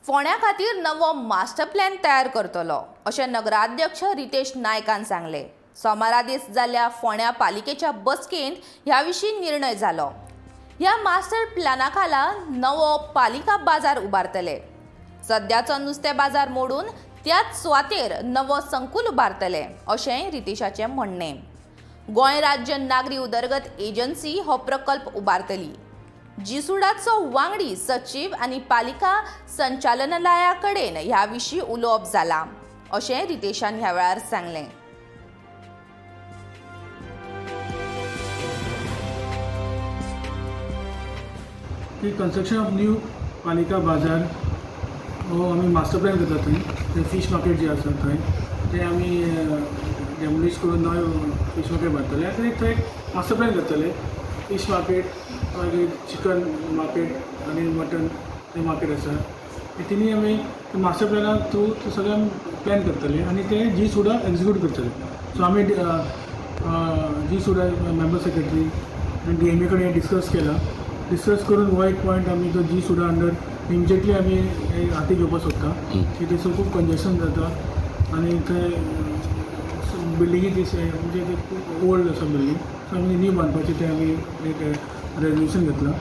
फोंड्या खातीर नवो मास्टर प्लॅन तयार करतलो अशें नगराध्यक्ष रितेश नायकान सांगलें. सोमारा दीस जाल्ल्या फोंड्या पालिकेच्या बसकेंत ह्या विशीं निर्णय जालो. ह्या मास्टर प्लॅना खाला नवो पालिका बाजार उबारतले. सद्याचो नुस्तें बाजार मोडून त्याच सुवातेर नवो संकुल उबारतले अशेंय रितेशाचें म्हणणें. गोंय राज्य नागरी उदरगत एजन्सी हो प्रकल्प उबारतली. जीसुडाचो वांगडी सचीव आनी पालिका संचालनालया कडेन ह्या विशीं उलोवप जालां अशें रितेशान ह्या वेळार सांगलें. की कन्स्ट्रक्शन ऑफ न्यू पालिका बाजार हो आमी मास्टर प्लॅन करता. थंय ते फीश मार्केट जे आसा थंय ते आमी डेमोलिश करून नवें फीश मार्केट बांदतले आनी थंय एक मास्टर प्लॅन करतले. फीश मार्केट, मागीर चिकन मार्केट आनी मटन ते मार्केट आसा, हे तिनूय आमी मास्टर प्लॅना थ्रू ते सगळें आमी प्लॅन करतले आनी ते जी सुडा एक्जिक्यूट करतले. सो आमी जी सुडा मेंबर सेक्रेटरी आनी डीएमए कडेन डिस्कस केला. डिस्कस करून हो एक पॉयंट आमी तो जी सुडा अंडर इमिजिएटली आमी हे हाती घेवपाक सोदता की थंयसर खूब कंजेशन जाता आनी थंय बिल्डिंगी ती म्हणजे ते खूब ओल्ड आसा बिल्डींग. सो आमी न्यू बांदपाचें तें आमी एक रेजोल्युशन घेतलां.